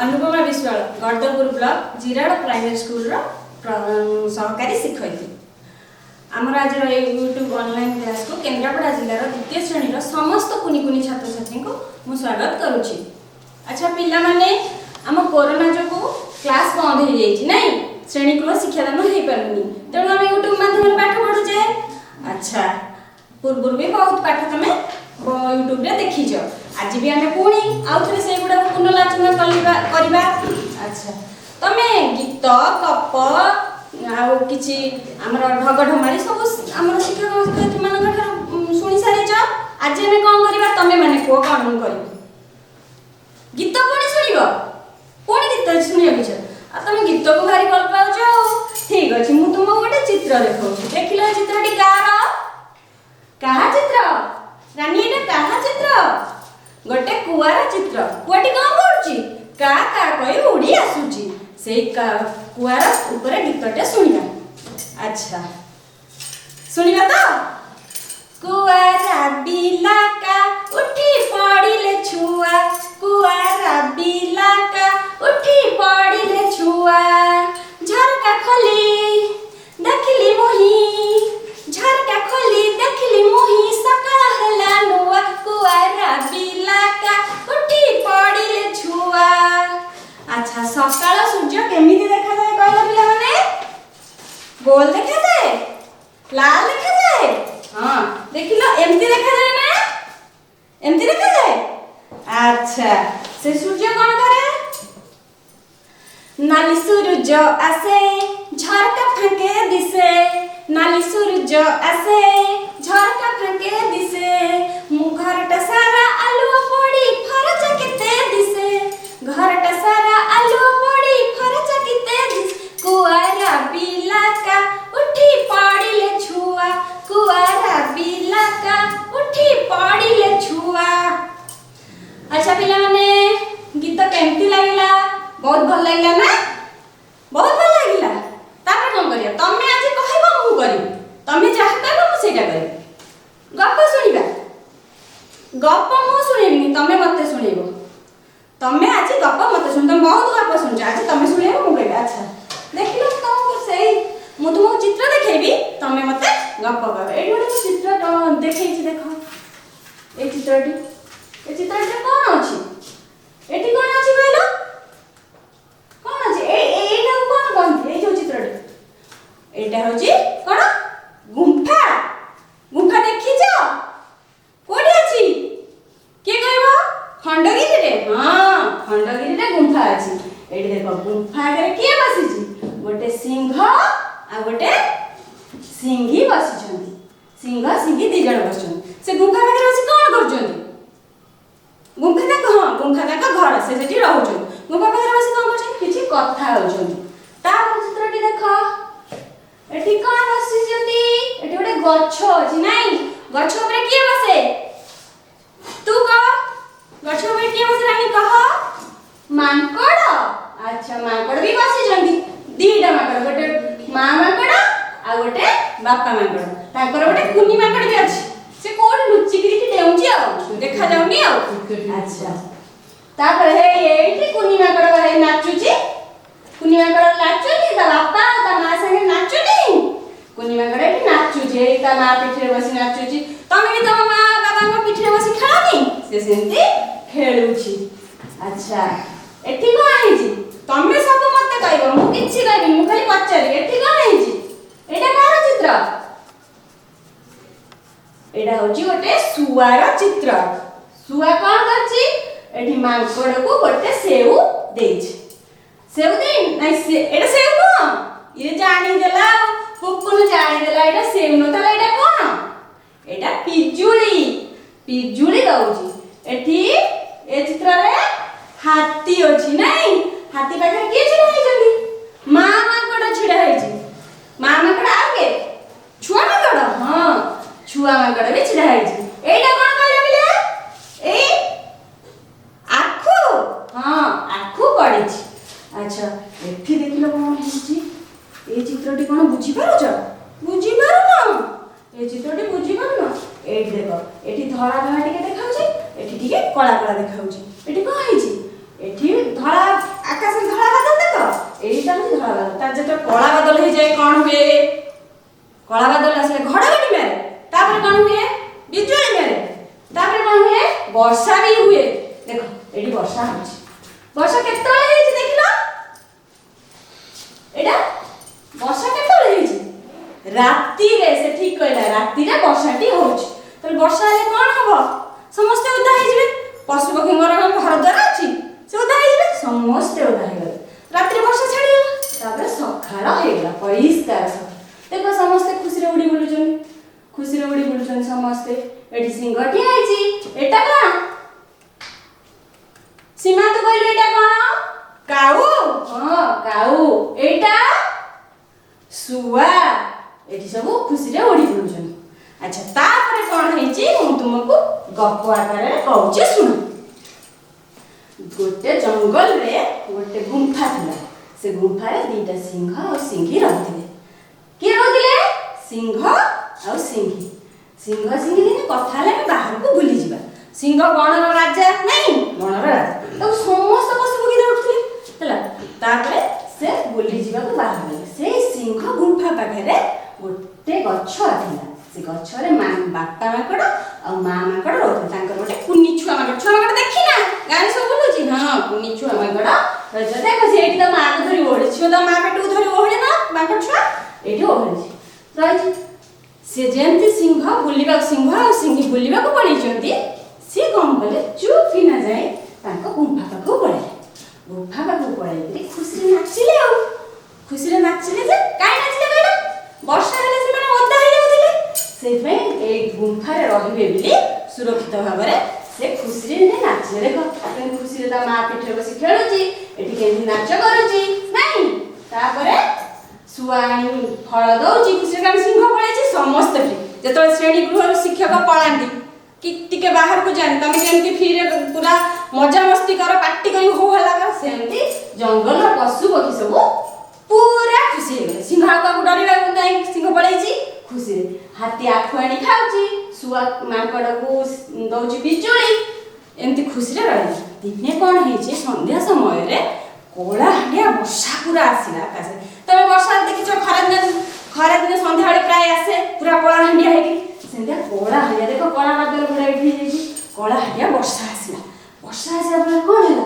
Anupama Biswal, ଗର୍ଦ୍ଦପୁର block ଜିରାଳ primary ସ୍କୁଲର ସହକାରୀ ଶିକ୍ଷୟିତ୍ରୀ। ଆମର ଆଜିର ଏଇ ୟୁଟ୍ୟୁବ୍ ଅନଲାଇନ୍ କ୍ଲାସ୍କୁ କେନ୍ଦ୍ରାପଡ଼ା ଜିଲ୍ଲାର ଦ୍ୱିତୀୟ ଶ୍ରେଣୀର ସମସ୍ତ କୁନି କୁନି ଛାତ୍ରଛାତ୍ରୀଙ୍କୁ ମୁଁ ସ୍ୱାଗତ କରୁଛି। ଆଚ୍ଛା ପିଲାମାନେ, ଆମ କୋରୋନା ଯୋଗୁଁ କ୍ଲାସ୍ ବନ୍ଦ ହେଇଯାଇଛି ନାଇଁ? ଶ୍ରେଣୀଗୃହ ଶିକ୍ଷାଦାନ ହେଇପାରୁନି, ତେଣୁ ଆମେ ୟୁଟ୍ୟୁବ୍ ମାଧ୍ୟମରେ ପାଠ ପଢ଼ୁଛେ। ଆଚ୍ଛା, ପୂର୍ବରୁ ବି ବହୁତ ପାଠ ତମେ ୟୁଟ୍ୟୁବରେ ଦେଖିଛ। ଆଜି ବି ଆମେ ପୁଣି ଆଉ ଥରେ ସେଇଗୁଡ଼ାକୁ ପୁନରାଲୋଚନା କରିବା। ଆଚ୍ଛା, ତମେ ଗୀତ, ଗପ ଆଉ କିଛି ଆମର ଢଗ ଢମାଳି ସବୁ ଆମର ଶିକ୍ଷକ ଶିକ୍ଷୟିତ୍ରୀମାନଙ୍କ ଠାରୁ ଶୁଣି ସାରିଛ। ଆଜି ଆମେ କ'ଣ କରିବା? ତମେ ମାନେ କୁହ, କ'ଣ ମୁଁ କରିବି? ଗୀତ ପୁଣି ଶୁଣିବ? ପୁଣି ଗୀତ ଶୁଣିବାକୁ ଇଚ୍ଛା? ଆଉ ତମେ ଗୀତକୁ ଭାରି ଭଲ ପାଉଛ। ଆଉ ଠିକ ଅଛି, ମୁଁ ତୁମକୁ ଗୋଟେ ଚିତ୍ର ଦେଖାଉଛି। ଦେଖିଲ, ଏ ଚିତ୍ରଟି କାହାର? କାହା ଚିତ୍ର ରାନୀ? ଏଇଟା କାହା ଚିତ୍ର? ଗୋଟେ କୁଆର ଚିତ୍ର। କୁଆଟି କଣ କରୁଛି? କା କା କହି ଉଡ଼ି ଆସୁଛି। ସେଇ କୁଆର ଉପରେ ଗୀତଟେ ଶୁଣିବା। ଆଚ୍ଛା, ଶୁଣିବା ତ? କୁଆ ରାବିଲା କା, ଉଠି ପଡ଼ିଲେ ଛୁଆ। କୁଆ ରାବିଲା କା, ଉଠି ପଡ଼ିଲେ ଛୁଆ। ଝରକା ଖୋଲି ଦେଖିଲି ମୁହିଁ, ଝରକା ଖୋଲି ଦେଖିଲି ମୁହିଁ, ସକାଳ ହେଲା ନୂଆ। କୁଆ ରାବିଲା କା, ଉଠି ପଡ଼ିଲେ ଛୁଆ। ଆଚ୍ଛା, ସକାଳ ସୂର୍ଯ୍ୟ କେମିତି ଦେଖାଯାଏ କହିଲ ପିଲାମାନେ? ଗୋଲ ଦେଖାଯାଏ? ଲାଲ ଦେଖାଯାଏ? ହଁ, ଦେଖିଲ, ଏମିତି ଦେଖାଯାଏ ନା? ଏମିତି ଦେଖାଯାଏ। ଆଚ୍ଛା, ସେ ସୂର୍ଯ୍ୟ କଣ କରେ? ନାଲି ସୂରୁଜ ଆସେ, ଝରକା ଫାଙ୍କେ ଦିଶେ। ନାଲି ସୂରୁଜ ଆସେ, ଝରକା ଫାଙ୍କେ ଦିଶେ। ମୁଁ ଘରଟା ସାରା ଆଲୁଅ ପଡ଼ି ଫରଚା କେତେ ଦିଶେ। ଘରଟା ସାରା ଆଲୁଅ ପଡ଼ି ଫରଚା କେତେ ଦିଶେ। କୁଆ ରାବିଲା କା, ଉଠି ପଡ଼ିଲେ ଛୁଆ। କୁଆ ରାବିଲା କା, ଉଠି ପଡ଼ିଲେ ଛୁଆ। ଆଚ୍ଛା ପିଲାମାନେ, ଗୀତ କେମିତି ଲାଗିଲା? ବହୁତ ଭଲ ଲାଗିଲା ନା? ବହୁତ ଭଲ ଲାଗିଲା। ତାପରେ କଣ କରିବା? ତମେ ଆଜି କହିବ, ମୁଁ କରିବି। ତମେ ଯାହା କହିବ, ମୁଁ ସେଇଟା କରିବି। ଗପ ଶୁଣିବା। ଗପ ମୁଁ ଶୁଣିବିନି, ତମେ ମତେ ଶୁଣେଇବ। ତମେ ଆଜି ଗପ ମତେ ଶୁଣ। ତମେ ବହୁତ ଗପ ଶୁଣୁଛ, ଆଜି ତମେ ଶୁଣେଇବ, ମୁଁ କହିବି। ଆଚ୍ଛା, ଦେଖିଲ, ତମକୁ ସେଇ ମୁଁ ତୁମକୁ ଚିତ୍ର ଦେଖେଇବି, ତମେ ମତେ ଗପ କହିବ। ଏଇଠି ଗୋଟେ ମୁଁ ଚିତ୍ର ଦେଖେଇଛି, ଦେଖ ଏଇ ଚିତ୍ରଟି। ଏ ଚିତ୍ରଟିରେ କଣ ଅଛି? ଏଠି କଣ ଅଛି କହିଲ? କଣ ଅଛି? ଏଇଟାକୁ କଣ କହନ୍ତି? ଏଇ ଯୋଉ ଚିତ୍ରଟି, ଏଇଟା ହଉଛି କଣ? ଗୁମ୍ଫା। ଗୁମ୍ଫା ଦେଖିଛ? କୋଉଠି ଅଛି? କିଏ କହିବ? ଖଣ୍ଡଗିରିରେ। ହଁ, ଖଣ୍ଡଗିରିରେ ଗୁମ୍ଫା ଅଛି। ଏଇଠି ଦେଖ, ଗୁମ୍ଫା ଆଗରେ କିଏ ବସିଛି? ଗୋଟେ ସିଂହ ଆଉ ଗୋଟେ ସିଂହୀ ବସିଛନ୍ତି। ସିଂହ ସିଂହୀ ଦି ଜଣ ବସିଛନ୍ତି। ସେ ଗୁମ୍ଫା ପାଖରେ ବସି କଣ କରୁଛନ୍ତି? ଗୁମ୍ଫା ତାଙ୍କ, ହଁ, ଗୁମ୍ଫା ତାଙ୍କ ଘର, ସେ ସେଠି ରହୁଛନ୍ତି। ଗୁମ୍ଫା ପାଖରେ ବସି କଣ କରୁଛନ୍ତି? କିଛି କଥା ହଉଛନ୍ତି। ତାପରେ ଚିତ୍ରଟି ଦେଖ, ଏଠି କଣ ବସିଛନ୍ତି? ଏଠି ଗୋଟେ ଗଛ ଅଛି ନାଇଁ? ଗଛ ଉପରେ କିଏ ବସେ? ତୁ କହ, ଗଛ ଉପରେ କିଏ ବସେ? ରାନୀ କହ। ମାଙ୍କଡ। ଆଚ୍ଛା, ମାଙ୍କଡ ବି ବସିଛନ୍ତି। ଦିଟା ମାଙ୍କଡ, ଗୋଟେ ମା ମାଙ୍କଡ ଆଉ ଗୋଟେ ବାପା ମାଙ୍କଡ। ତାଙ୍କର ଗୋଟେ କୁନି ମାଙ୍କଡ ବି ଅଛି। ସେ କୋଉଠି ଲୁଚିକିରି ଡେଉଁଛି ଆଉ ଦେଖାଯାଉନି ଆଉ। ଆଚ୍ଛା, ତାପରେ ହେଇ ଏଇଠି କୁନି ମାଙ୍କଡ ହେଇ ନାଚୁଛି। କୁନି ମାଙ୍କଡ ନାଚୁନି? ତା ବାପା ଆଉ ତା ମା ସାଙ୍ଗେ ନାଚୁନି? କୁନି ମାଙ୍କଡ ଏଠି ନାଚୁଛି, ଏଇ ତା ମା ପିଠିରେ ବସି ନାଚୁଛି। ତମେ ବି ତମ ମା ବାବାଙ୍କ ପିଠିରେ ବସି ଖେଳନି? ସେ ସେମିତି ଖେଳୁଛି। ଆଚ୍ଛା, ଏଠି କଣ ହେଇଛି? ତମେ ସବୁ ମତେ କହିବ, ମୁଁ କିଛି କହିବିନି, ମୁଁ ଖାଲି ପଚାରିବି। ଏଠି କଣ ହେଇଛି? ଏଇଟା କାହାର ଚିତ୍ର? ଏଇଟା ହଉଛି ଗୋଟେ ଶୁଆର ଚିତ୍ର। ଶୁଆ କଣ କରିଛି? ଏଠି ମାଙ୍କଡକୁ ଗୋଟେ ସେଉ ଦେଇଛି। ସେଉ ଦେଇ ନାଇଁ ସେ, ଏଇଟା ସେଉ ନୁହଁ। ଇଏ ଜାଣିଦେଲା ଆଉ, ପୁପୁନ ଜାଣିଦେଲା ଏଇଟା ସେଉ ନୁହଁ। ତାହେଲେ ଏଇଟା କଣ? ଏଇଟା ପିଜୁଳି। ପିଜୁଳି ଦଉଛି। ଏଠି ଏ ଚିତ୍ରରେ ହାତୀ ଅଛି ନାଇଁ? ହାତୀ ପାଖରେ କିଏ ଛିଡା ହେଇଛନ୍ତି? ମା ମାଙ୍କଡ ଛିଡା ହେଇଛି। ମା ମାଙ୍କଡ ଆଉ କିଏ? ଛୁଆ ମାଙ୍କଡ। ହଁ, ଛୁଆ ମାଙ୍କଡ ବି ଛିଡା ହେଇଛି। ଏଇଟା କଣ କହିଲ ପିଲା? ଏଇ ଆଖୁ। ହଁ, ଆଖୁ ପଡିଛି। ଆଚ୍ଛା, ଏଠି ଦେଖିଲ କଣ ହେଇଛି? ଏଇ ଚିତ୍ରଟି କଣ ବୁଝିପାରୁଛ? ବୁଝିପାରୁନ? ଏଇ ଚିତ୍ରଟି ବୁଝିପାରୁନ? ଏଇଠି ଦେଖ, ଏଠି ଧଳା ଧଳା ଟିକେ ଦେଖାଉଛି, ଏଠି ଟିକେ କଳା କଳା ଦେଖାଉଛି। ଏଠି କଣ ହେଇଛି? ଏଠି ଧଳା ଧଳା ବାଦଲ। ତାର ଯେତେବେଳେ କଳା ବାଦଲ ହେଇଯାଏ, କ'ଣ ହୁଏ? କଳା ବାଦଲ ଆସିଲେ ଘଡ଼ଘଡ଼ି ମାରେ। ତାପରେ କ'ଣ ହୁଏ? ବିଜୁଳି ମାରେ। ତାପରେ କ'ଣ ହୁଏ? ବର୍ଷା ବି ହୁଏ। ଦେଖ, ଏଠି ବର୍ଷା ହଉଛି। ବର୍ଷା କେତେବେଳେ ହେଇଛି ଦେଖିଲ? ଏଇଟା ବର୍ଷା କେତେବେଳେ ହେଇଛି? ରାତିରେ। ସେ ଠିକ କହିଲା, ରାତିରେ ବର୍ଷାଟି ହଉଛି। ତାହେଲେ ବର୍ଷା ହେଲେ କ'ଣ ହବ? ସମସ୍ତେ ଓଦା ହେଇଯିବେ। ପଶୁ ପକ୍ଷୀଙ୍କର ଘର ଦ୍ୱାର ଅଛି, ସେ ଓଦା ହେଇଯିବେ। ସମସ୍ତେ ଓଦା ହେଇଗଲେ। ରାତିରେ ବର୍ଷା ଛାଡ଼ିଗଲା। ତାପରେ ସକାଳ ହେଇଗଲା, ପରିଷ୍କାର ସକାଳ। ଦେଖ, ସମସ୍ତେ ଖୁସିରେ ଉଡ଼ି ବୁଲୁଛନ୍ତି, ଖୁସିରେ ଉଡ଼ି ବୁଲୁଛନ୍ତି ସମସ୍ତେ। ଏଠି ସିଂହ ଠିଆ ହେଇଛି। ଏଟା କ'ଣ ସୀମା, ତୁ କହିଲୁ, ଏଇଟା କ'ଣ? କାଉ। ହଁ, କାଉ। ଏଇଟା ଶୁଆ। ଏଠି ସବୁ ଖୁସିରେ ଉଡ଼ି ବୁଲୁଛନ୍ତି। ଆଚ୍ଛା, ତାପରେ କ'ଣ ହେଇଛି ମୁଁ ତୁମକୁ ଗପ ଆକାରରେ କହୁଛି, ଶୁଣ। ଗୋଟେ ଜଙ୍ଗଲରେ ଗୋଟେ ଗୁମ୍ଫା ଥିଲା। ସେ ଗୁମ୍ଫାରେ ଦିଟା ସିଂହ ଆଉ ସିଂହୀ ରହୁଥିଲେ। କିଏ ରହୁଥିଲେ? ସିଂହ ଆଉ ସିଂହୀ। ସିଂହ ସିଂହୀ ଦିନେ କଥା ହେଲେ, ଆମେ ବାହାରକୁ ବୁଲିଯିବା। ସିଂହ ବଣର ରାଜା ନାଇଁ? ବଣର ରାଜା, ତାକୁ ସମସ୍ତ ପଶୁ ପକ୍ଷୀ ଦୌଡୁଥିଲେ। ହେଲା, ତାପରେ ସେ ବୁଲିଯିବାକୁ ବାହାରିଲେ। ସେଇ ସିଂହ ଗୁମ୍ଫା ପାଖରେ ଗୋଟେ ଗଛ ଥିଲା। ସେ ଗଛରେ ମା ବାପା ମାଙ୍କଡ଼ ଆଉ ମା ମାଙ୍କଡ଼ ରହୁଥିଲେ। ତାଙ୍କର ଗୋଟେ କୁନି ଛୁଆ ମାଙ୍କଡ଼। ଛୁଆ ମାଙ୍କଡ଼ ଦେଖିନା? ଗାଁରେ ସବୁ ବୁଲୁଛି। ହଁ, କୁନି ଛୁଆ ମାଙ୍କଡ଼ ରହିଛି। ଦେଖ, ସେ ଏଇଠି ତା ମାକୁ ଧରି ଓହଳିଛି। ଛୁଆ ତା ମା ପେଟକୁ ଧରି ଓହଳେ ନା? ମାଙ୍କଡ଼ ଛୁଆ ଏଇଠି ଓହଳିଛି, ରହିଛି। ସେ ଯେମିତି ସିଂହ ବୁଲିବାକୁ, ସିଂହ ଆଉ ସିଂହୀ ବୁଲିବାକୁ ପଳେଇଛନ୍ତି, ସିଏ କ'ଣ କଲେ? ଚୁପ୍ କିନା ଯାଇ ତାଙ୍କ ଗୁମ୍ଫା ପାଖକୁ ପଳେଇଲେ। ଗୁମ୍ଫା ପାଖକୁ ପଳେଇକିରି ଖୁସିରେ ନାଚିଲେ। ଆଉ ଖୁସିରେ ନାଚିଲେ ଯେ କାହିଁ ନାଚିଲେ କହିଲ? ବର୍ଷା ହେଲେ ସେମାନେ ଓଦା ହେଇଯାଉଥିଲେ। ସେଇଥିପାଇଁ ଏଇ ଗୁମ୍ଫାରେ ରହିବେ ବୋଲି ସୁରକ୍ଷିତ ଭାବରେ ସେ ଖୁସିରେ ଏମିତି ନାଚିଲେ। ଦେଖ, କେମିତି ଖୁସିରେ ତା ମା ପିଠିରେ ବସି ଖେଳୁଛି, ଏଠି କେମିତି ନାଚ କରୁଛି, ନାଇଁ? ତାପରେ ଶୁଆ ଆଣି ଫଳ ଦଉଛି ଖୁସିରେ, କାରଣ ସିଂହ ପଳେଇଛି, ସମସ୍ତେ ଫ୍ରି। ଯେତେବେଳେ ଶ୍ରେଣୀ ଗୃହରୁ ଶିକ୍ଷକ ପଳାନ୍ତି କି ଟିକେ ବାହାରକୁ ଯାଆନ୍ତି, ତମେ କେମିତି ଫ୍ରିରେ ପୁରା ମଜାମସ୍ତି କର, ପାଟି କରି ହୋ ହଲ୍ଲା କର, ସେମିତି ଜଙ୍ଗଲର ପଶୁ ପକ୍ଷୀ ସବୁ ପୁରା ଖୁସି ହେଇଗଲେ। ସିଂହ ଆଉ କାହାକୁ ଡରିବାକୁ ନାହିଁ, ସିଂହ ପଳେଇଛି। ଖୁସିରେ ହାତୀ ଆଖୁ ଆଣି ଖାଉଛି, ଶୁଆ ମାଙ୍କଡ଼କୁ ଦଉଛି ପିଜୁଳି। ଏମିତି ଖୁସିରେ ରହିଲେ। ଦିନେ କ'ଣ ହେଇଛି? ସନ୍ଧ୍ୟା ସମୟରେ କଳାହାଣ୍ଡିଆ ବର୍ଷା ପୁରା ଆସିଲା ଆକାଶରେ। ତମେ ବର୍ଷା ଦେଖିଛ? ଖରାଦିନ, ଖରାଦିନ ସନ୍ଧ୍ୟାବେଳେ ପ୍ରାୟ ଆସେ ପୁରା କଳାହାଣ୍ଡିଆ ହେଇକି। ସେମିତିଆ କଳାହାଣ୍ଡିଆ, ଦେଖ, କଳା ବାଦଲ ଗୁଡ଼ା ଏଠି ହେଇଯାଇଛି। କଳାହାଣ୍ଡିଆ ବର୍ଷା ଆସିଲା। ବର୍ଷା ଆସିଲା ପରେ କ'ଣ ହେଲା?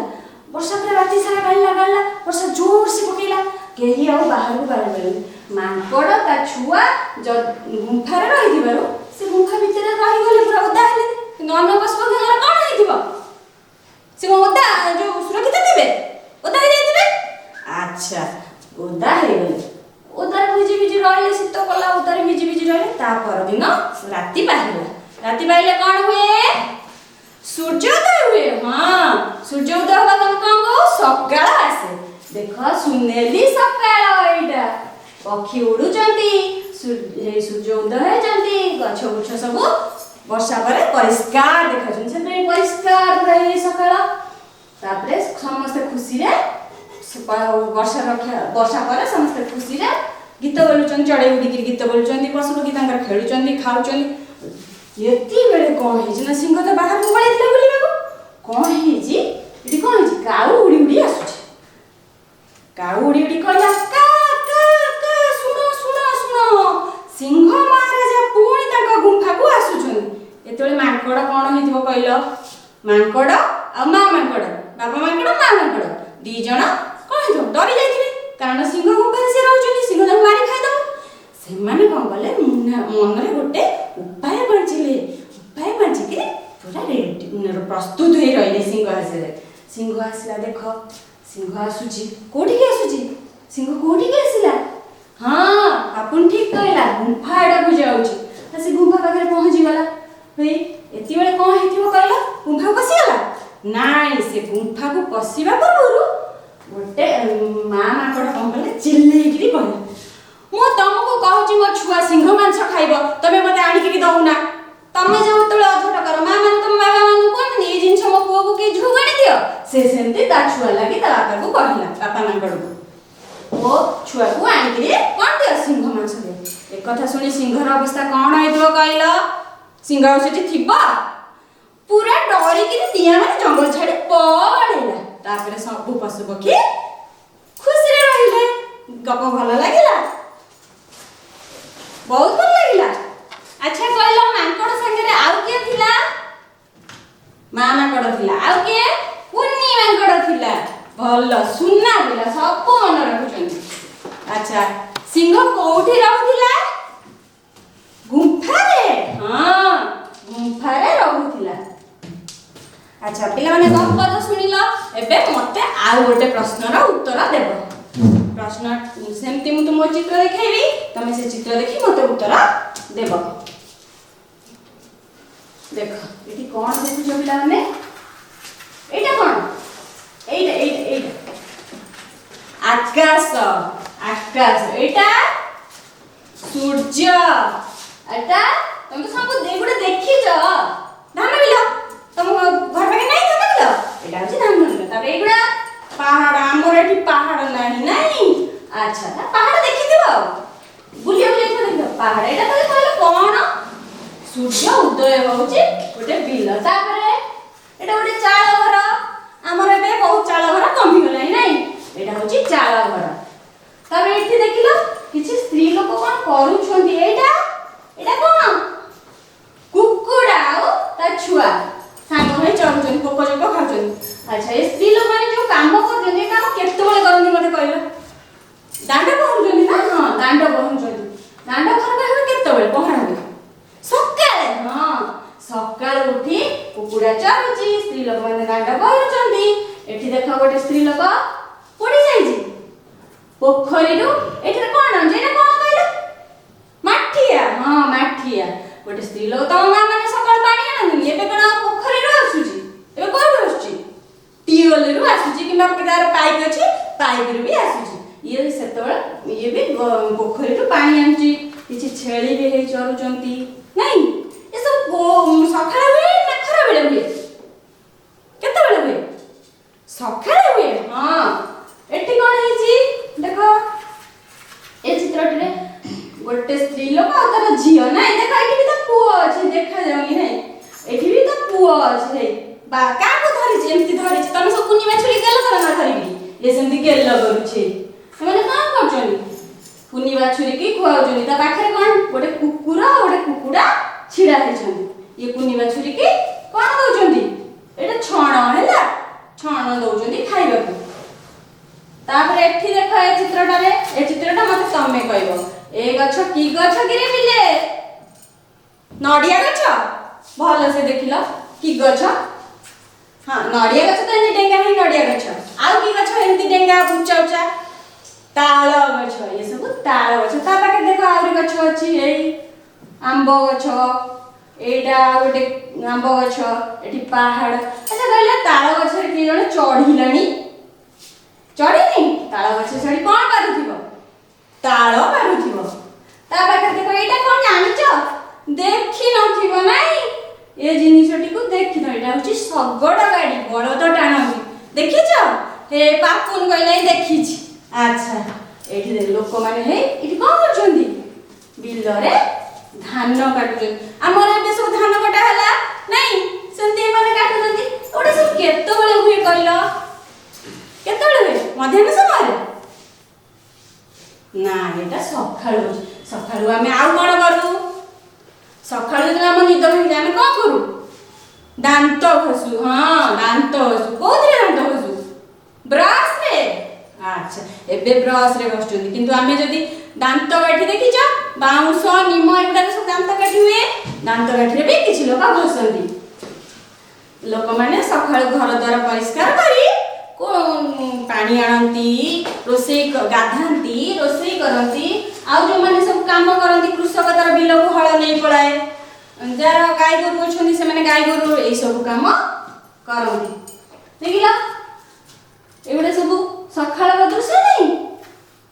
ବର୍ଷା ପୁରା ରାତି ସାରା ଗାଳିଲା ଗାଳିଲା। ବର୍ଷା ଜୋରସେ ପକେଇଲା, କେହି ଆଉ ବାହାରକୁ ବାହାରି ପାରିଲେନି। ମାଙ୍କଡ଼ ତା ଛୁଆ ଗୁମ୍ଫାରେ ରହିଥିବାରୁ ସେ ଗୁମ୍ଫା ଭିତରେ ରହିଗଲେ, ପୁରା ଓଦା ହେଲେ। କିନ୍ତୁ ଅନ୍ୟ ପଶୁପକ୍ଷୀଙ୍କର କ'ଣ ହେଇଥିବ? ସେ କଣ ଓଦା ଯୋଉ ସୁରକ୍ଷିତ ଥିବେ? ଓଦା ହେଇଯାଇଥିବେ। ଆଚ୍ଛା, ଓଦା ହେଇଗଲେ, ଓଦାରେ ଭିଜି ଭିଜି ରହିଲେ। ଶୀତ କଲା, ଓଦାରେ ଭିଜି ଭିଜି ରହିଲେ। ତା ପରଦିନ ରାତି ପାହିଲା। ରାତି ପାହିଲେ କ'ଣ ହୁଏ? ସୂର୍ଯ୍ୟୋଦୟ ହୁଏ। ହଁ, ସୂର୍ଯ୍ୟ ଉଦୟ ହବା ତମେ କ'ଣ କହୁ? ସକାଳ ଆସେ। ଦେଖ, ସୁନେଲି ସକାଳ ଏଇଟା। ପକ୍ଷୀ ଉଡୁଛନ୍ତି, ସୂର୍ଯ୍ୟ ଉଦୟ ହେଇଛନ୍ତି। ଗଛ ଗୁଛ ସବୁ ବର୍ଷା ପରେ ପରିଷ୍କାର ଦେଖାଯାଉଛନ୍ତି। ସେଥିପାଇଁ ପରିଷ୍କାର ପୁରା ହେଇ ସକାଳ। ତାପରେ ସମସ୍ତେ ଖୁସିରେ ବର୍ଷା ରକ୍ଷା, ବର୍ଷା ପରେ ସମସ୍ତେ ଖୁସିରେ ଗୀତ ବୋଲୁଛନ୍ତି। ଚଢ଼େଇ ଉଡ଼ିକିରି ଗୀତ ବୋଲୁଛନ୍ତି, ପଶୁ ପକ୍ଷୀ ତାଙ୍କର ଖେଳୁଛନ୍ତି, ଖାଉଛନ୍ତି। ଏତିକିବେଳେ କ'ଣ ହେଇଛି ନା, ସିଂହ ତ ବାହାରକୁ ପଳେଇଥିଲା ବୁଲିବାକୁ। କ'ଣ ହେଇଛି ଏଠି? କ'ଣ ହେଇଛି? କାଉ ଉଡ଼ି ଉଡ଼ି ଆସୁଛି। କାଉ ଉଡ଼ି ଉଡ଼ି କହିଲା, କା କା କା, ଶୁଣ ଶୁଣ ଶୁଣ, ସିଂହ ମହାରାଜା ପୁଣି ତାଙ୍କ ଗୁମ୍ଫାକୁ ଆସୁଛନ୍ତି। ଏତେବେଳେ ମାଙ୍କଡ଼ କ'ଣ ହେଇଥିବ କହିଲ? ମାଙ୍କଡ଼ ଆଉ ମା ମାଙ୍କଡ଼, ବାପା ମାଙ୍କଡ଼ ମା ମାଙ୍କଡ଼ ଦି ଜଣ କ'ଣ ହେଇଥିବ? ଡରି ଯାଇଥିବେ, କାରଣ ସିଂହ ଗୁମ୍ଫାରେ ସେ ରହୁଛନ୍ତି, ସିଂହ ତାଙ୍କୁ ମାରି ଖାଇଦବ। ସେମାନେ କ'ଣ କଲେ? ମନରେ ଗୋଟେ ଉପାୟ ପାଞ୍ଚିଲେ। ଉପାୟ ପାଞ୍ଚିକିରି ପୁରା ରେଡି, ପ୍ରସ୍ତୁତ ହେଇ ରହିଲେ ସିଂହ ଆସିଲେ। ସିଂହ ଆସିଲା। ଦେଖ, ସିଂହ ଆସୁଛି। କୋଉଠିକି ଆସୁଛି ସିଂହ? କୋଉଠିକି ଆସିଲା? ହଁ, ପାପୁନ ଠିକ କହିଲା, ଗୁମ୍ଫା ଆଡ଼କୁ ଯାଉଛି। ତ ସେ ଗୁମ୍ଫା ପାଖରେ ପହଞ୍ଚିଗଲା। ହେଇ ଏତିକିବେଳେ କ'ଣ ହେଇଥିବ କହିଲ? ଗୁମ୍ଫାକୁ ପଶିଗଲା? ନାଇଁ, ସେ ଗୁମ୍ଫାକୁ ପଶିବା ପୂର୍ବରୁ ଗୋଟେ ମା ମାଙ୍କଡ଼ କ'ଣ କଲେ? ଚିଲ୍ଲେଇକିରି କହିଲା, ମୁଁ ତମକୁ କହୁଛି ମୋ ଛୁଆ ସିଂହ ମାଂସ ଖାଇବ, ତମେ ମତେ ଆଣିକିରି ଦଉନା। ତମେ ଯେତେବେଳେ ଅଝଟ କର, ମା ମାନେ ତମ ବାବା ମାନଙ୍କୁ କୁହନ୍ତିନି, ଏଇ ଜିନିଷ ମୋ ପୁଅକୁ କି ଝିଅକୁ ଆଣିଦିଅ? ସେ ସେମିତି ତା ଛୁଆ ଲାଗି ତା ବାପାକୁ କହିଲା, ବାପା ମାଙ୍କଡ଼କୁ, ମୋ ଛୁଆକୁ ଆଣିକିରି କ'ଣ ଦିଅ? ସିଂହ ମାଂସ ଦିଅ। ଏକଥା ଶୁଣି ସିଂହର ଅବସ୍ଥା କ'ଣ ହେଇଥିବ କହିଲ? ସିଂହ ଆଉ ସେଠି ଥିବ? ପୁରା ଡରିକିରି ଦିଆ ମାନେ ଜଙ୍ଗଲ ଛାଡ଼ି ପଳେଇଲା। ତାପରେ ସବୁ ପଶୁ ପକ୍ଷୀ ଖୁସିରେ ରହିଲେ। ଗପ ଭଲ ଲାଗିଲା? ବହୁତ ଭଲ ଲାଗିଲା। ଆଚ୍ଛା କହିଲ, ମାଙ୍କଡ ସାଙ୍ଗରେ ଆଉ କିଏ ଥିଲା? ମା ମାଙ୍କଡ ଥିଲା, ଆଉ କିଏ? କୁନି ମାଙ୍କଡ ଥିଲା। ଭଲ, ସୁନା ପିଲା, ସବୁ ମନେ ରଖୁଛନ୍ତି। ଆଚ୍ଛା, ସିଂହ କୋଉଠି ରହୁଥିଲା? ଗୁମ୍ଫାରେ। ହଁ, ଗୁମ୍ଫାରେ ରହୁଥିଲା। ଆଚ୍ଛା ପିଲାମାନେ, ଗପ ତ ଶୁଣିଲ, ଏବେ ମତେ ଆଉ ଗୋଟେ ପ୍ରଶ୍ନର ଉତ୍ତର ଦେବ। ପ୍ରଶ୍ନ ସେମିତି ମୁଁ ତୁମ ଚିତ୍ର ଦେଖେଇବି, ତମେ ସେ ଚିତ୍ର ଦେଖି ମତେ ଉତ୍ତର ଦେବ। ଦେଖ, ଏଠି କଣ ଦେଖୁଛ ପିଲାମାନେ? ଏଇଟା କଣ? ଏଇଟା ଏଇଟା ଏଇଟା ଆକାଶ, ଆକାଶ। ଏଇଟା ସୂର୍ଯ୍ୟ। ଏଟା ତମେ ତ ସବୁ ଏଗୁଡ଼ା ଦେଖିଛ। ଧାନ ବିଲ, ତମ ଘର ପାଖରେ ନାହିଁ ଧାନ ବିଲ? ଏଇଟା ହଉଛି ଧାନ ବିଲ। ତାପରେ ଏଇଗୁଡ଼ା ପାହାଡ଼। ଆମର ଏଠି ପାହାଡ଼ ନାହିଁ, ନାଇଁ? ଆଚ୍ଛା, ତା ପାହାଡ଼ ଦେଖିଥିବ ଆଉ ବୁଲିବାକୁ ଯାଇଥିବ, ଦେଖିଥିବ ପାହାଡ଼। ଏଇଟା ତାହେଲେ କହିଲ କଣ? ସୂର୍ଯ୍ୟ ଉଦୟ ହଉଛି ଗୋଟେ ବିଲ। ତାପରେ ଏଇଟା ଗୋଟେ ଚାଳ ଘର। ଆମର ଏବେ ବହୁତ ଚାଳ ଘର କମିଗଲାଣି, ନାଇଁ? ଏଇଟା ହଉଛି ଚାଳ ଘର। ତାପରେ ଏଠି ଦେଖିଲ, କିଛି ସ୍ତ୍ରୀ ଲୋକ କଣ କରୁଛନ୍ତି? ଏଇଟା ଏଇଟା କଣ? କୁକୁଡ଼ା ଆଉ ତା ଛୁଆ ସାଙ୍ଗ ହୋଇ ଚରୁଛନ୍ତି, ପୋକ ଜୋକ ଖାଉଛନ୍ତି। ଆଚ୍ଛା, ଏ ସ୍ତ୍ରୀ ଲୋକମାନେ ଯୋଉ କାମ କରୁଛନ୍ତି, ଏ କାମ କେତେବେଳେ କରନ୍ତି ମତେ କହିଲ? ଦାଣ୍ଡ ପହଁରୁଛନ୍ତି ନା? ହଁ, ଦାଣ୍ଡ ପହଁରୁଛନ୍ତି। ଦାଣ୍ଡ ଖରକା ହୁଏ କେତେବେଳେ? ପହଁରା ହୁଏ ସକାଳେ। ହଁ, ସକାଳୁ ଉଠି କୁକୁଡ଼ା ଚରୁଛି, ସ୍ତ୍ରୀ ଲୋକମାନେ ଦାଣ୍ଡ ପହଁରୁଛନ୍ତି। ଏଠି ଦେଖ, ଗୋଟେ ସ୍ତ୍ରୀ ଲୋକ ପଡି ଯାଇଛି ପୋଖରୀରୁ। ଏଠିରେ କଣ ଆଣୁଛି? ଏଇଟା କଣ କହିଲ? ମାଠିଆ। ହଁ, ମାଠିଆ। ଗୋଟେ ସ୍ତ୍ରୀ ଲୋକ, ତମ ମା ମାନେ ସକାଳୁ ପାଣି ଆଣନ୍ତିନି? ଏବେ କଣ ଆଉ ପୋଖରୀରୁ ଆସୁଛି? ଏବେ କୋଉଠୁ ଆସୁଛି? ଟ୍ୟୁବୱେଲରୁ ଆସୁଛି, କିମ୍ବା ତାର ପାଇପ୍ ଅଛି, ପାଇପରୁ ବି ଆସୁଛି। ଇଏ ସେତେବେଳେ ଇଏ ବି ପୋଖରୀରୁ ପାଣି ଆଣୁଛି। କିଛି ଛେଳି ବି ହେଇ ଚରୁଛନ୍ତି, ନାଇଁ? ଏସବୁ ସକାଳେ ହୁଏ ନା ଖରାବେଳେ ହୁଏ? କେତେବେଳେ ହୁଏ? ସକାଳେ ହୁଏ। ହଁ, ଏଠି କଣ ହେଇଛି ଦେଖ ଏ ଚିତ୍ରଟିରେ। ଗୋଟେ ସ୍ତ୍ରୀ ଲୋକ ଆଉ ତାର ଝିଅ, ନାଇଁ? ଦେଖ, ଏଠି ବି ତା ପୁଅ ଅଛି, ଦେଖାଯାଉନି, ନାଇଁ? ଏଠି ବି ତା ପୁଅ ଅଛି। ହେଇ ବା କାହାକୁ ଧରିଛି? ଏମିତି ଧରିଛି। ତମେ ସବୁ କୁନି ବାଛୁରୀ ଗେଲ କର ନା ଧରିକି? ଇଏ ସେମିତି ଗେଲ କରୁଛି। ସେମାନେ କଣ କରୁଛନ୍ତି? କୁନି ବାଛୁରୀକି ଖୁଆଉଛନ୍ତି। ତା ପାଖରେ କଣ ଗୋଟେ କୁକୁର ଆଉ ଗୋଟେ କୁକୁଡ଼ା ଛିଡା ହେଇଛନ୍ତି। ଇଏ କୁନି ବାଛୁରୀକି କଣ ଦଉଛନ୍ତି? ଏଇଟା ଛଣ ହେଲା, ଛଣ ଦଉଛନ୍ତି ଖାଇବାକୁ। ତାପରେ ଏଠି ଦେଖ ଏ ଚିତ୍ରଟାରେ, ଏ ଚିତ୍ରଟା ମତେ ତମେ କହିବ। ଏ ଗଛ କି ଗଛ କିରେ ପିଲେ? ନଡିଆ ଗଛ? ଭଲସେ ଦେଖିଲ, କି ଗଛ? ହଁ, ନଡିଆ ଗଛ ତ ଏମିତି ଡେଙ୍ଗା ହିଁ ନଡିଆ ଗଛ। ଆଉ କି ଗଛ ଏମିତି ଡେଙ୍ଗା, ଉଚ୍ଚା ଉଚ୍ଚା? ତାଳ ଗଛ। ଏ ସବୁ ତାଳ ଗଛ। ତା ପାଖରେ ଦେଖ, ଆହୁରି ଗଛ ଅଛି। ଏଇ ଆମ୍ବ ଗଛ, ଏଇଟା ଆଉ ଗୋଟେ ଆମ୍ବ ଗଛ, ଏଠି ପାହାଡ। ଆଚ୍ଛା କହିଲେ, ତାଳ ଗଛରେ କିଏ ଜଣେ ଚଢିଲାଣି? ଚଢିନି? ତାଳ ଗଛ ଚଢି କଣ ପାରୁଥିବ? ତାଳ ପାରୁଥିବ। ତା ପାଖରେ ଦେଖ, ଏଇଟା କଣ ଜାଣିଛ? ଦେଖି ନଥିବ, ନାଇଁ? ଏ ଜିନିଷଟିକୁ ଦେଖିନ। ଏଇଟା ହଉଛି ଶଗଡ଼ ଗାଡି, ବଳଦ ଟାଣନ୍ତି। ଦେଖିଛ? ହେ, ପାପୁନ କହିଲା ଦେଖିଛି। ଆଚ୍ଛା, ଏଇଠି ଦେଖ, ଲୋକମାନେ ହେଇ ଏଠି କଣ କରୁଛନ୍ତି? ବିଲରେ ଧାନ କାଟୁଛନ୍ତି। ଆମର ଏବେ ସବୁ ଧାନ କଟା ହେଲା, ନାଇଁ? ସେମିତି ଏମାନେ କାଟୁଛନ୍ତି। ଗୋଟେ ସବୁ କେତେବେଳେ ହୁଏ କହିଲ? କେତେବେଳେ ହୁଏ? ମଧ୍ୟାହ୍ନ ସମୟରେ ନା? ଏଇଟା ସକାଳୁ ହଉଛି। ସକାଳୁ ଆମେ ଆଉ କଣ କରୁ? ସକାଳୁ ଯେତେବେଳେ ଆମ ନିଦ ଭାଙ୍ଗିଯାଏ, ଆମେ କଣ କରୁ? ଦାନ୍ତ ଘଷୁ। ହଁ, ଦାନ୍ତ ଘଷୁ। କୋଉଥିରେ ଦାନ୍ତ ଘଷୁ? ବ୍ରଶରେ? ଆଚ୍ଛା, ଏବେ ବ୍ରଶରେ ଘଷୁଛନ୍ତି, କିନ୍ତୁ ଆମେ ଯଦି ଦାନ୍ତ କାଠି ଦେଖିଛ, ବାଉଁଶ, ନିମ, ଏଗୁଡ଼ାକ ସବୁ ଦାନ୍ତ କାଠି ହୁଏ। ଦାନ୍ତ କାଠିରେ ବି କିଛି ଲୋକ ଘଷନ୍ତି। ଲୋକମାନେ ସକାଳୁ ଘର ଦ୍ୱାର ପରିଷ୍କାର କରି ପାଣି ଆଣନ୍ତି, ରୋଷେଇ ଗାଧାନ୍ତି, ରୋଷେଇ କରନ୍ତି। ଆଉ ଯୋଉମାନେ ସବୁ କାମ କରନ୍ତି, କୃଷକ ତାର ବିଲକୁ ହଳ ନେଇ ପଳାଏ, ଯାହାର ଗାଈ ଗୋରୁ ଅଛନ୍ତି ସେମାନେ ଗାଈ ଗୋରୁ, ଏଇ ସବୁ କାମ କରନ୍ତି। ଦେଖିଲ, ଏଗୁଡ଼ା ସବୁ ସକାଳର ଦୃଶ୍ୟ, ନାଇଁ?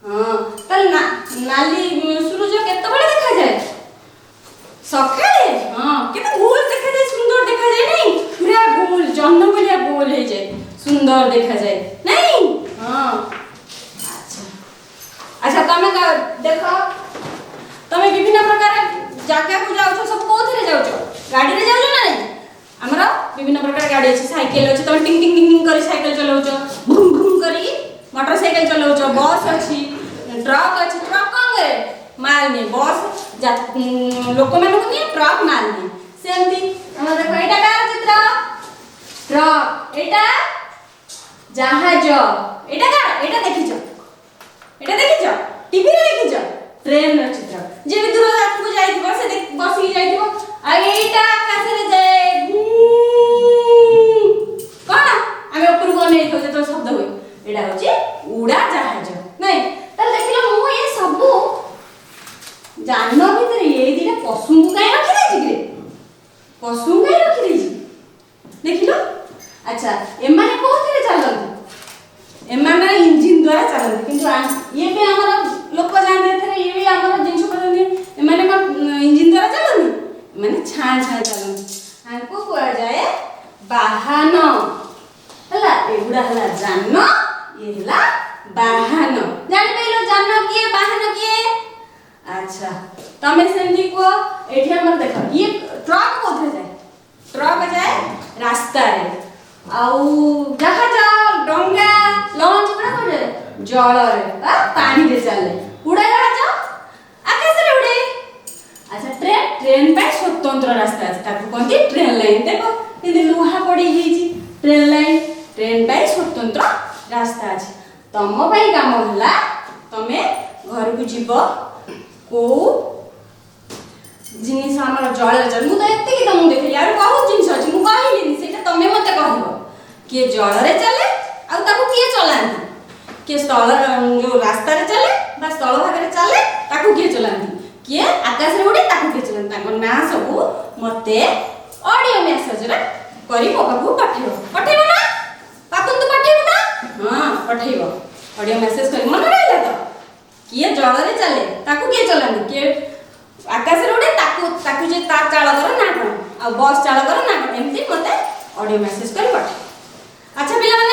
ହଁ, ତାହେଲେ ନାଲି ସୂରୁଜ କେତେବେଳେ ଦେଖାଯାଏ? ସକାଳେ। ହଁ, କେତେ ଗୋଲ ଦେଖାଯାଏ, ସୁନ୍ଦର ଦେଖାଯାଏ, ନାଇଁ? ପୁରା ଗୋଲ, ଜହ୍ନ ଭଳିଆ ଗୋଲ ହେଇଯାଏ, ସୁନ୍ଦର ଦେଖାଯାଏ, ନାଇଁ? ହଁ। ଆଚ୍ଛା ଆଚ୍ଛା, ତମେ ଦେଖ, ତମେ ବିଭିନ୍ନ ପ୍ରକାର ଜାଗାକୁ ଯାଉଛ, ସବୁ କୋଉଥିରେ ଯାଉଛ? ଗାଡ଼ିରେ ଯାଉଛ ନା ନାଇଁ? ଆମର ବିଭିନ୍ନ ପ୍ରକାର ଗାଡ଼ି ଅଛି, ସାଇକେଲ ଅଛି, ତମେ ଟିଂ ଟିଂ ଟିଂ ଟିଂ କରି ସାଇକେଲ ଚଲାଉଛ, ଭୁମ୍ ଭୁମ୍ କରି ମୋଟର ସାଇକେଲ ଚଲାଉଛ, ବସ୍ ଅଛି, ଟ୍ରକ୍ ଅଛି। ଟ୍ରକ୍ କ'ଣ କରେ? ମାଲ ନିଏ। ବସ୍ ଲୋକମାନଙ୍କୁ ନିଏ, ଟ୍ରକ୍ ମାଲ ନିଏ। ସେମିତି ଆମର ଦେଖ, ଏଇଟା କାହାର ଚିତ୍ର? ଟ୍ରକ୍। ଏଇଟା ଜାହାଜ। ଏଇଟା କାହାର? ଏଇଟା ଦେଖିଛ? ଏଇଟା ଦେଖିଛ, ଟିଭିରେ ଦେଖିଛ, ଟ୍ରେନର ଚିତ୍ର। ଯିଏ ବି ଦୂର ଯାତ୍ରାକୁ ଯାଇଥିବ, ସେ ବସିକି ଯାଇଥିବ। ଆଉ ଏଇଟା ଆକାଶରେ ଯାଏ ଗୁଁ। କଣ ଆମେ ଉପରକୁ ଅନେଇଥାଉ ଯେତେବେଳେ ଶବ୍ଦ ହୁଏ, ଏଇଟା ହଉଛି ଉଡ଼ା ଜାହାଜ, ନାଇଁ? ତାହେଲେ ଦେଖିଲ, ମୁଁ ଏ ସବୁ ଯାନ ଭିତରେ ଏଇ ଦିଟା ପଶୁଙ୍କୁ କାଇଁ ରଖିଦେଇଛି କିରେ? ପଶୁଙ୍କୁ କାଇଁ ରଖିଦେଇଛି ଦେଖିଲ? ଆଚ୍ଛା, ଏମାନେ କୋଉଥିରେ ଚାଲନ୍ତି? ଏମାନେ ଇଞ୍ଜିନ ଦ୍ୱାରା ଚାଲନ୍ତି। କିନ୍ତୁ ଇଏ ବି ଆମର ଲୋକ ଯାଆନ୍ତି ଏଥିରେ, ଇଏ ବି ଆମର ଜିନିଷ ପତ୍ର ନିଏ। ଏମାନେ କଣ ଇଞ୍ଜିନ ଦ୍ୱାରା ଚାଲନ୍ତି? ଏମାନେ ଛାଁ ଛାଁ ଚାଲନ୍ତି। ଆଙ୍କୁ କୁହାଯାଏ ବାହାନ। ହେଲା, ଏଗୁଡ଼ା ହେଲା ଯାନ, ଇଏ ହେଲା ବାହାନ। ଜାଣିପାରିଲ ଯାନ କିଏ, ବାହାନ କିଏ? ଆଚ୍ଛା, ତମେ ସେମିତି କୁହ। ଏଠି ଆମର ଦେଖ, ଇଏ ଟ୍ରକ୍ କୋଉଥିରେ ଯାଏ? ଟ୍ରକ୍ ଯାଏ ରାସ୍ତାରେ। ଆଉ ଜାହାଜ, ଡଙ୍ଗା, ଲଞ୍ଚ ଗୁଡ଼ା କୋଉଠି ଯାଏ? ଜଳରେ ବା ପାଣିରେ ଚାଲେ। ଉଡ଼ାଜାହାଜ ଆକାଶରେ ଉଡ଼େ। ଆଚ୍ଛା, ଟ୍ରେନ୍? ଟ୍ରେନ୍ ପାଇଁ ସ୍ୱତନ୍ତ୍ର ରାସ୍ତା ଅଛି, ତାକୁ କହନ୍ତି ଟ୍ରେନ୍ ଲାଇନ୍। ଦେଖ, ଯେମିତି ଲୁହା ପଡ଼ି ହେଇଛି, ଟ୍ରେନ୍ ଲାଇନ୍। ଟ୍ରେନ୍ ପାଇଁ ସ୍ୱତନ୍ତ୍ର ରାସ୍ତା ଅଛି। ତମ ପାଇଁ କାମ ହେଲା, ତମେ ଘରକୁ ଯିବ, କୋଉ ଜିନିଷ ଆମର ଜଳରେ ଚାଲେ। ମୁଁ ତ ଏତିକି ତମକୁ ଦେଖେଇଲି, ଆହୁରି ବହୁତ ଜିନିଷ ଅଛି, ମୁଁ କହିଲିନି। ସେଇଟା ତମେ ମତେ କହିବ, କିଏ ଜଳରେ ଚାଲେ ଆଉ ତାକୁ କିଏ ଚଲାନ୍ତି, କିଏ ସ୍ଥଳ ଯୋଉ ରାସ୍ତାରେ ଚାଲେ ବା ସ୍ଥଳ ଭାଗରେ ଚାଲେ, ତାକୁ କିଏ ଚଲାନ୍ତି, କିଏ ଆକାଶରେ ଉଡ଼େ, ତାକୁ କିଏ ଚଲାନ୍ତି। ତାଙ୍କ ନାଁ ସବୁ ମତେ ଅଡ଼ିଓ ମେସେଜରେ କରି ମୋ ପାଖକୁ ପଠେଇବ। ପଠେଇବ ନା ପାଖକୁ? ପଠେଇବ ନା? ହଁ, ପଠେଇବ ଅଡ଼ିଓ ମେସେଜ କରି। ମନେ ରହିଲା ତ? କିଏ ଜଳରେ ଚାଲେ, ତାକୁ କିଏ ଚଲାନ୍ତି, କିଏ ଆକାଶରେ ଉଡ଼େ, ତାକୁ ତାକୁ ଯେ ତା ଚାଳକର ନାଁ କ'ଣ, ଆଉ ବସ୍ ଚାଳକର ନାଁ କ'ଣ, ଏମିତି ମତେ ଅଡ଼ିଓ ମେସେଜ କରି ପଠେଇବ। ଆଚ୍ଛା ପିଲାମାନେ।